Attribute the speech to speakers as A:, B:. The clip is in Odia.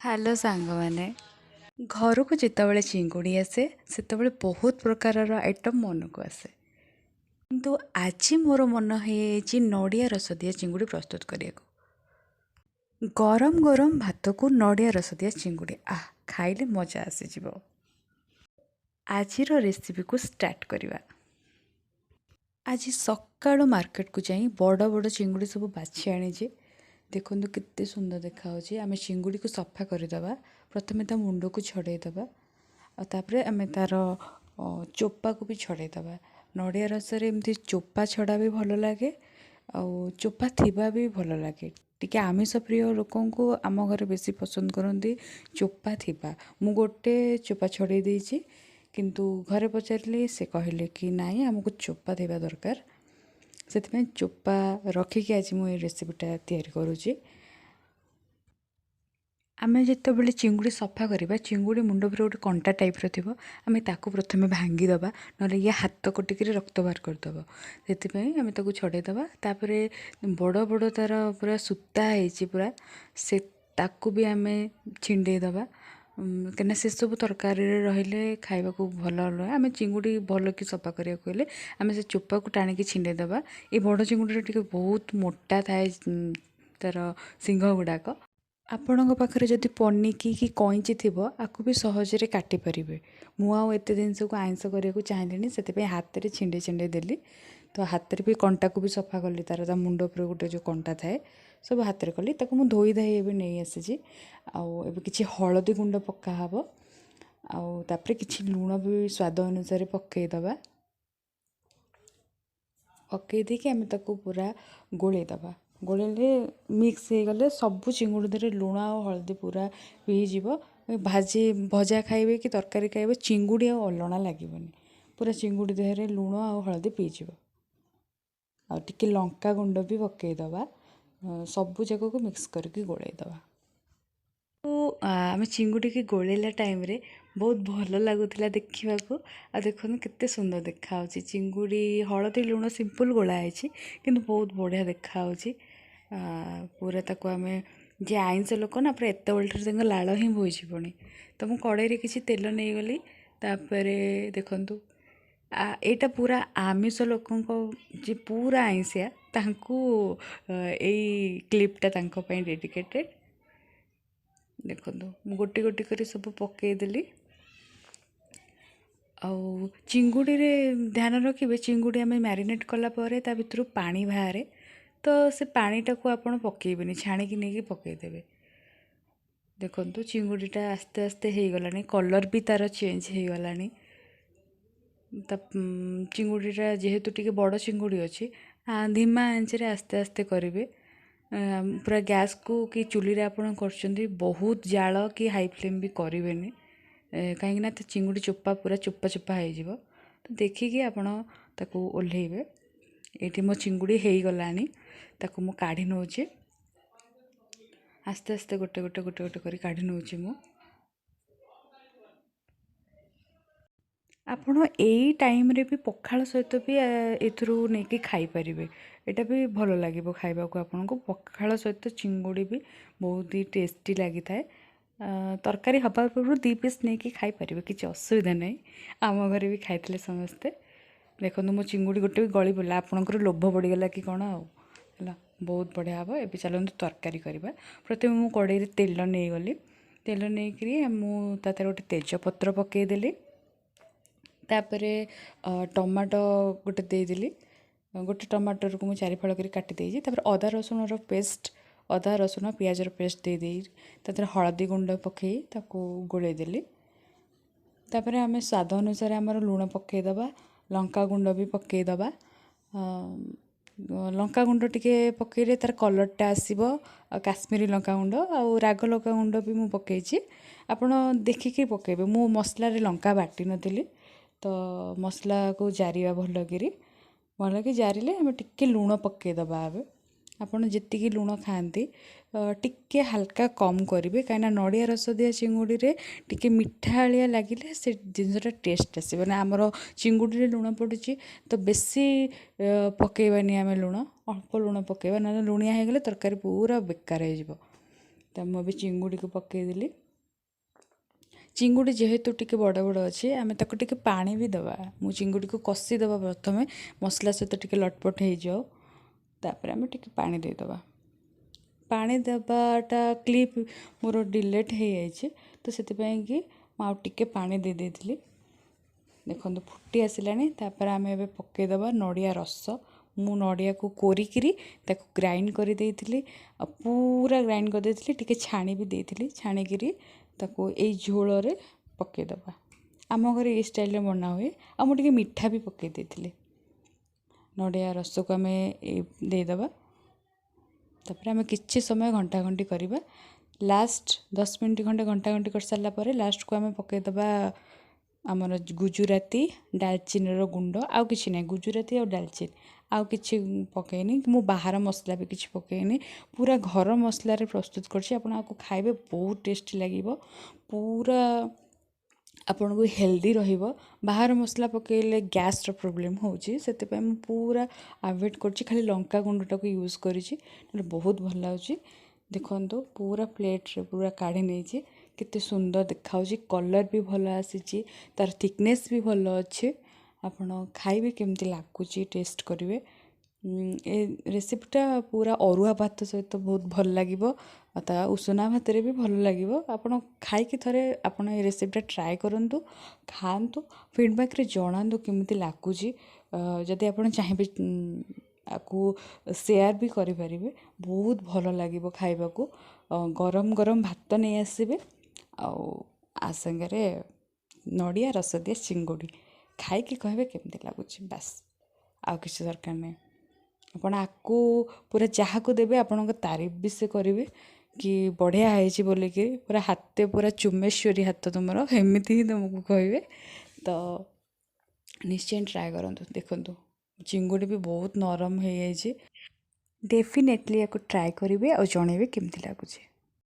A: ହ୍ୟାଲୋ ସାଙ୍ଗମାନେ, ଘରକୁ ଯେତେବେଳେ ଚିଙ୍ଗୁଡ଼ି ଆସେ ସେତେବେଳେ ବହୁତ ପ୍ରକାରର ଆଇଟମ୍ ମନକୁ ଆସେ, କିନ୍ତୁ ଆଜି ମୋର ମନ ହେଇଯାଇଛି ନଡ଼ିଆ ରସ ଦିଆ ଚିଙ୍ଗୁଡ଼ି ପ୍ରସ୍ତୁତ କରିବାକୁ। ଗରମ ଗରମ ଭାତକୁ ନଡ଼ିଆ ରସ ଦିଆ ଚିଙ୍ଗୁଡ଼ି, ଆହ, ଖାଇଲେ ମଜା ଆସିଯିବ। ଆଜିର ରେସିପିକୁ ଷ୍ଟାର୍ଟ କରିବା। ଆଜି ସକାଳୁ ମାର୍କେଟକୁ ଯାଇ ବଡ଼ ବଡ଼ ଚିଙ୍ଗୁଡ଼ି ସବୁ ବାଛି ଆଣିଛି। ଦେଖନ୍ତୁ କେତେ ସୁନ୍ଦର ଦେଖାହେଉଛି। ଆମେ ଚିଙ୍ଗୁଡ଼ିକୁ ସଫା କରିଦେବା। ପ୍ରଥମେ ତା ମୁଣ୍ଡକୁ ଛଡ଼େଇ ଦେବା ଆଉ ତାପରେ ଆମେ ତା'ର ଚୋପାକୁ ବି ଛଡ଼େଇ ଦେବା। ନଡ଼ିଆ ରସରେ ଏମିତି ଚୋପା ଛଡ଼ା ବି ଭଲ ଲାଗେ ଆଉ ଚୋପା ଥିବା ବି ଭଲ ଲାଗେ। ଟିକେ ଆମିଷ ପ୍ରିୟ ଲୋକଙ୍କୁ ଆମ ଘରେ ବେଶୀ ପସନ୍ଦ କରନ୍ତି ଚୋପା ଥିବା। ମୁଁ ଗୋଟେ ଚୋପା ଛଡ଼େଇ ଦେଇଛି, କିନ୍ତୁ ଘରେ ପଚାରିଲି, ସେ କହିଲେ କି ନାଇଁ, ଆମକୁ ଚୋପା ଥିବା ଦରକାର। ସେଥିପାଇଁ ଚୋପା ରଖିକି ଆଜି ମୁଁ ଏ ରେସିପିଟା ତିଆରି କରୁଛି। ଆମେ ଯେତେବେଳେ ଚିଙ୍ଗୁଡ଼ି ସଫା କରିବା, ଚିଙ୍ଗୁଡ଼ି ମୁଣ୍ଡ ଉପରେ ଗୋଟେ କଣ୍ଟା ଟାଇପ୍ର ଥିବ, ଆମେ ତାକୁ ପ୍ରଥମେ ଭାଙ୍ଗିଦେବା, ନହେଲେ ଇଏ ହାତ କଟିକିରି ରକ୍ତ ବାହାର କରିଦେବ। ସେଥିପାଇଁ ଆମେ ତାକୁ ଛଡ଼େଇ ଦେବା। ତାପରେ ବଡ଼ ବଡ଼ ତା'ର ପୁରା ସୂତା ହେଇଛି ପୁରା, ସେ ତାକୁ ବି ଆମେ ଛିଣ୍ଡେଇ ଦେବା, କାହିଁକିନା ସେସବୁ ତରକାରୀରେ ରହିଲେ ଖାଇବାକୁ ଭଲ ନୁହେଁ। ଆମେ ଚିଙ୍ଗୁଡ଼ି ଭଲକି ସଫା କରିବାକୁ ହେଲେ ଆମେ ସେ ଚୋପାକୁ ଟାଣିକି ଛିଣ୍ଡେଇ ଦେବା। ଏ ବଡ଼ ଚିଙ୍ଗୁଡ଼ିରେ ଟିକେ ବହୁତ ମୋଟା ଥାଏ ତା'ର ଶିଙ୍ଗ ଗୁଡ଼ାକ। ଆପଣଙ୍କ ପାଖରେ ଯଦି ପନିକି କି କଇଁଚି ଥିବ, ଆକୁ ବି ସହଜରେ କାଟିପାରିବେ। ମୁଁ ଆଉ ଏତେ ଜିନିଷକୁ ଆଇଁଷ କରିବାକୁ ଚାହିଁଲିନି, ସେଥିପାଇଁ ହାତରେ ଛିଣ୍ଡେଇ ଛିଣ୍ଡେଇ ଦେଲି। ତ ହାତରେ ବି କଣ୍ଟାକୁ ବି ସଫା କଲି ତା'ର, ତା ମୁଣ୍ଡ ଉପରେ ଗୋଟେ ଯେଉଁ କଣ୍ଟା ଥାଏ, ସବୁ ହାତରେ କଲି। ତାକୁ ମୁଁ ଧୋଇ ଧାଇ ଏବେ ନେଇ ଆସିଛି। ଆଉ ଏବେ କିଛି ହଳଦୀ ଗୁଣ୍ଡ ପକା ହେବ ଆଉ ତାପରେ କିଛି ଲୁଣ ବି ସ୍ୱାଦ ଅନୁସାରେ ପକାଇଦେବା। ପକାଇ ଦେଇକି ଆମେ ତାକୁ ପୁରା ଗୋଳେଇ ଦେବା। ଗୋଳେଇଲେ ମିକ୍ସ ହେଇଗଲେ ସବୁ ଚିଙ୍ଗୁଡ଼ି ଦେହରେ ଲୁଣ ଆଉ ହଳଦୀ ପୁରା ପିଇଯିବ। ଭାଜି ଭଜା ଖାଇବେ କି ତରକାରୀ ଖାଇବେ, ଚିଙ୍ଗୁଡ଼ି ଆଉ ଅଲଣା ଲାଗିବନି। ପୁରା ଚିଙ୍ଗୁଡ଼ି ଦେହରେ ଲୁଣ ଆଉ ହଳଦୀ ପିଇଯିବ। ଆଉ ଟିକେ ଲଙ୍କା ଗୁଣ୍ଡ ବି ପକାଇଦେବା। ସବୁ ଯାକକୁ ମିକ୍ସ କରିକି ଗୋଳେଇ ଦେବା। ଆମେ ଚିଙ୍ଗୁଡ଼ିକି ଗୋଳେଇଲା ଟାଇମ୍ରେ ବହୁତ ଭଲ ଲାଗୁଥିଲା ଦେଖିବାକୁ। ଆଉ ଦେଖନ୍ତୁ କେତେ ସୁନ୍ଦର ଦେଖାହେଉଛି ଚିଙ୍ଗୁଡ଼ି। ହଳଦୀ ଲୁଣ ସିମ୍ପଲ୍ ଗୋଳା ହେଇଛି, କିନ୍ତୁ ବହୁତ ବଢ଼ିଆ ଦେଖାହେଉଛି ପୁରା। ତାକୁ ଆମେ ଯିଏ ଆଇଁଷ ଲୋକ ନା, ପୁରା ଏତେବେଳଠାରୁ ତାଙ୍କ ଲାଳ ହିଁ ବୋହିଯିବଣି। ତ ମୁଁ କଡ଼େଇରେ କିଛି ତେଲ ନେଇଗଲି। ତାପରେ ଦେଖନ୍ତୁ, ଏଇଟା ପୁରା ଆମିଷ ଲୋକଙ୍କ, ଯିଏ ପୁରା ଆଇଁଷିଆ ତାଙ୍କୁ ଏଇ କ୍ଲିପ୍ଟା ତାଙ୍କ ପାଇଁ ଡେଡ଼ିକେଟେଡ଼। ଦେଖନ୍ତୁ, ମୁଁ ଗୋଟି ଗୋଟି କରି ସବୁ ପକାଇଦେଲି। ଆଉ ଚିଙ୍ଗୁଡ଼ିରେ ଧ୍ୟାନ ରଖିବେ, ଚିଙ୍ଗୁଡ଼ି ଆମେ ମ୍ୟାରିନେଟ୍ କଲା ପରେ ତା ଭିତରୁ ପାଣି ବାହାରେ, ତ ସେ ପାଣିଟାକୁ ଆପଣ ପକାଇବେନି, ଛାଣିକି ନେଇକି ପକାଇଦେବେ। ଦେଖନ୍ତୁ, ଚିଙ୍ଗୁଡ଼ିଟା ଆସ୍ତେ ଆସ୍ତେ ହେଇଗଲାଣି, କଲର୍ ବି ତା'ର ଚେଞ୍ଜ ହେଇଗଲାଣି। ତା ଚିଙ୍ଗୁଡ଼ିଟା ଯେହେତୁ ଟିକେ ବଡ଼ ଚିଙ୍ଗୁଡ଼ି ଅଛି, ଧିମା ଆଞ୍ଚରେ ଆସ୍ତେ ଆସ୍ତେ କରିବେ। ପୁରା ଗ୍ୟାସ୍କୁ କି ଚୁଲିରେ ଆପଣ କରୁଛନ୍ତି, ବହୁତ ଜାଳ କି ହାଇ ଫ୍ଲେମ୍ ବି କରିବେନି, କାହିଁକିନା ତା ଚିଙ୍ଗୁଡ଼ି ଚୋପା ପୁରା ଚୋପା ଚୋପା ହେଇଯିବ। ତ ଦେଖିକି ଆପଣ ତାକୁ ଓହ୍ଲେଇବେ। ଏଇଠି ମୋ ଚିଙ୍ଗୁଡ଼ି ହେଇଗଲାଣି, ତାକୁ ମୁଁ କାଢ଼ି ନେଉଛି। ଆସ୍ତେ ଆସ୍ତେ ଗୋଟେ ଗୋଟେ ଗୋଟେ ଗୋଟେ କରି କାଢ଼ି ନେଉଛି ମୁଁ। ଆପଣ ଏଇ ଟାଇମ୍ରେ ବି ପଖାଳ ସହିତ ବି ଏଥିରୁ ନେଇକି ଖାଇପାରିବେ। ଏଇଟା ବି ଭଲ ଲାଗିବ ଖାଇବାକୁ ଆପଣଙ୍କୁ। ପଖାଳ ସହିତ ଚିଙ୍ଗୁଡ଼ି ବି ବହୁତ ହି ଟେଷ୍ଟି ଲାଗିଥାଏ। ତରକାରୀ ହେବା ପୂର୍ବରୁ 2 ପିସ୍ ନେଇକି ଖାଇପାରିବେ, କିଛି ଅସୁବିଧା ନାହିଁ। ଆମ ଘରେ ବି ଖାଇଥିଲେ ସମସ୍ତେ। ଦେଖନ୍ତୁ, ମୋ ଚିଙ୍ଗୁଡ଼ି ଗୋଟେ ବି ଗଳି ପଡ଼ିଲା। ଆପଣଙ୍କର ଲୋଭ ପଡ଼ିଗଲା କି କ'ଣ? ଆଉ ହେଲା, ବହୁତ ବଢ଼ିଆ ହେବ। ଏବେ ଚାଲନ୍ତୁ ତରକାରୀ କରିବା। ପ୍ରଥମେ ମୁଁ କଡ଼େଇରେ ତେଲ ନେଇଗଲି। ତେଲ ନେଇକରି ମୁଁ ତା ଦେହରେ ଗୋଟେ ତେଜପତ୍ର ପକାଇଦେଲି। ତାପରେ ଟମାଟୋ ଗୋଟେ ଦେଇଦେଲି। ଗୋଟେ ଟମାଟରକୁ ମୁଁ ଚାରି ଫାଳ କରି କାଟି ଦେଇଛି। ତାପରେ ଅଦା ରସୁଣର ପେଷ୍ଟ, ଅଦା ରସୁଣ ପିଆଜର ପେଷ୍ଟ ଦେଇ ତା ଦେହରେ ହଳଦୀ ଗୁଣ୍ଡ ପକାଇ ତାକୁ ଗୋଳେଇ ଦେଲି। ତାପରେ ଆମେ ସ୍ୱାଦ ଅନୁସାରେ ଆମର ଲୁଣ ପକାଇଦେବା, ଲଙ୍କା ଗୁଣ୍ଡ ବି ପକାଇଦେବା। ଲଙ୍କା ଗୁଣ୍ଡ ଟିକେ ପକାଇଲେ ତା'ର କଲର୍ଟା ଆସିବ, ଆଉ କାଶ୍ମୀରୀ ଲଙ୍କା ଗୁଣ୍ଡ ଆଉ ରାଗ ଲଙ୍କା ଗୁଣ୍ଡ ବି ମୁଁ ପକାଇଛି। ଆପଣ ଦେଖିକି ପକାଇବେ। ମୁଁ ମସଲାରେ ଲଙ୍କା ବାଟି ନଥିଲି। ତ ମସଲାକୁ ଜାରିବା ଭଲକିରି, ଭଲକି ଜାରିଲେ ଆମେ ଟିକେ ଲୁଣ ପକାଇଦେବା। ଏବେ ଆପଣ ଯେତିକି ଲୁଣ ଖାଆନ୍ତି, ଟିକେ ହାଲକା କମ୍ କରିବେ, କାହିଁକିନା ନଡ଼ିଆ ରସ ଦିଆ ଚିଙ୍ଗୁଡ଼ିରେ ଟିକେ ମିଠାଳିଆ ଲାଗିଲେ ସେ ଜିନିଷଟା ଟେଷ୍ଟ ଆସିବ ନା। ଆମର ଚିଙ୍ଗୁଡ଼ିରେ ଲୁଣ ପଡ଼ୁଛି, ତ ବେଶୀ ପକାଇବାନି ଆମେ ଲୁଣ, ଅଳ୍ପ ଲୁଣ ପକାଇବା, ନହେଲେ ଲୁଣିଆ ହେଇଗଲେ ତରକାରୀ ପୁରା ବେକାର ହେଇଯିବ। ତ ମୁଁ ଏବେ ଚିଙ୍ଗୁଡ଼ିକୁ ପକାଇଦେଲି। ଚିଙ୍ଗୁଡ଼ି ଯେହେତୁ ଟିକେ ବଡ଼ ବଡ଼ ଅଛି, ଆମେ ତାକୁ ଟିକେ ପାଣି ବି ଦେବା। ମୁଁ ଚିଙ୍ଗୁଡ଼ିକୁ କଷିଦେବା ପ୍ରଥମେ, ମସଲା ସହିତ ଟିକେ ଲଟପଟ ହେଇଯାଉ, ତାପରେ ଆମେ ଟିକେ ପାଣି ଦେଇଦେବା। ପାଣି ଦେବାଟା କ୍ଲିପ୍ ମୋର ଡିଲେଟ୍ ହେଇଯାଇଛି, ତ ସେଥିପାଇଁକି ମୁଁ ଆଉ ଟିକେ ପାଣି ଦେଇ ଦେଇଥିଲି। ଦେଖନ୍ତୁ, ଫୁଟି ଆସିଲାଣି। ତାପରେ ଆମେ ଏବେ ପକାଇଦେବା ନଡ଼ିଆ ରସ। ମୁଁ ନଡ଼ିଆକୁ କୋରିକିରି ତାକୁ ଗ୍ରାଇଣ୍ଡ କରିଦେଇଥିଲି, ଆଉ ପୁରା ଗ୍ରାଇଣ୍ଡ କରିଦେଇଥିଲି, ଟିକେ ଛାଣି ବି ଦେଇଥିଲି। ଛାଣିକିରି ତାକୁ ଏଇ ଝୋଳରେ ପକାଇଦେବା। ଆମ ଘରେ ଏଇ ଷ୍ଟାଇଲରେ ବନା ହୁଏ, ଆଉ ମୁଁ ଟିକେ ମିଠା ବି ପକାଇ ଦେଇଥିଲି। ନଡ଼ିଆ ରସକୁ ଆମେ ଦେଇଦେବା। ତାପରେ ଆମେ କିଛି ସମୟ ଘଣ୍ଟା ଘଣ୍ଟି କରିବା। ଲାଷ୍ଟ 10 ମିନିଟ୍ ଖଣ୍ଡେ ଘଣ୍ଟା ଘଣ୍ଟି କରିସାରିଲା ପରେ ଲାଷ୍ଟକୁ ଆମେ ପକାଇଦେବା ଆମର ଗୁଜୁରାତି ଡାଲଚିନିର ଗୁଣ୍ଡ। ଆଉ କିଛି ନାହିଁ, ଗୁଜୁରାତି ଆଉ ଡାଲଚିନି, ଆଉ କିଛି ପକାଇନି ମୁଁ। ବାହାର ମସଲା ବି କିଛି ପକାଇନି, ପୁରା ଘର ମସଲାରେ ପ୍ରସ୍ତୁତ କରିଛି। ଆପଣ ଆକୁ ଖାଇବେ, ବହୁତ ଟେଷ୍ଟି ଲାଗିବ, ପୁରା ଆପଣଙ୍କୁ ହେଲ୍ଦି ରହିବ। ବାହାର ମସଲା ପକାଇଲେ ଗ୍ୟାସ୍ର ପ୍ରୋବ୍ଲେମ୍ ହେଉଛି, ସେଥିପାଇଁ ମୁଁ ପୁରା ଆଭଏଡ଼ କରୁଛି। ଖାଲି ଲଙ୍କା ଗୁଣ୍ଡଟାକୁ ୟୁଜ୍ କରିଛି, ନହେଲେ ବହୁତ ଭଲ ଲାଗୁଛି। ଦେଖନ୍ତୁ, ପୁରା ପ୍ଲେଟ୍ରେ ପୁରା କାଢ଼ି ନେଇଛି, କେତେ ସୁନ୍ଦର ଦେଖାହେଉଛି। କଲର୍ ବି ଭଲ ଆସିଛି, ତା'ର ଥିକନେସ୍ ବି ଭଲ ଅଛି। ଆପଣ ଖାଇବେ, କେମିତି ଲାଗୁଛି ଟେଷ୍ଟ କରିବେ। ଏ ରେସିପିଟା ପୁରା ଅରୁଆ ଭାତ ସହିତ ବହୁତ ଭଲ ଲାଗିବ, ଆଉ ତା ଉଷୁନା ଭାତରେ ବି ଭଲ ଲାଗିବ। ଆପଣ ଖାଇକି ଥରେ ଆପଣ ଏ ରେସିପିଟା ଟ୍ରାଏ କରନ୍ତୁ, ଖାଆନ୍ତୁ, ଫିଡ଼ବ୍ୟାକ୍ରେ ଜଣାନ୍ତୁ କେମିତି ଲାଗୁଛି। ଯଦି ଆପଣ ଚାହିଁବେ, ଆକୁ ସେୟାର ବି କରିପାରିବେ। ବହୁତ ଭଲ ଲାଗିବ ଖାଇବାକୁ। ଗରମ ଗରମ ଭାତ ନେଇ ଆସିବେ, ଆଉ ଆ ସାଙ୍ଗରେ ନଡ଼ିଆ ରସ ଦିଆ ଚିଙ୍ଗୁଡ଼ି ଖାଇକି କହିବେ କେମିତି ଲାଗୁଛି। ବାସ୍, ଆଉ କିଛି ଦରକାର ନାହିଁ। ଆପଣ ଆକୁ ପୁରା ଯାହାକୁ ଦେବେ, ଆପଣଙ୍କ ତାରିଫ ବି ସେ କରିବେ କି ବଢ଼ିଆ ହେଇଛି ବୋଲିକି। ପୁରା ହାତେ ପୁରା ଚୁମେଶ୍ୱରୀ ହାତ ତୁମର, ଏମିତି ହିଁ ତୁମକୁ କହିବେ। ତ ନିଶ୍ଚୟ ଟ୍ରାଏ କରନ୍ତୁ। ଦେଖନ୍ତୁ, ଚିଙ୍ଗୁଡ଼ି ବି ବହୁତ ନରମ ହେଇଯାଇଛି। ଡେଫିନେଟଲି ୟାକୁ ଟ୍ରାଏ କରିବେ ଆଉ ଜଣେଇବେ କେମିତି ଲାଗୁଛି।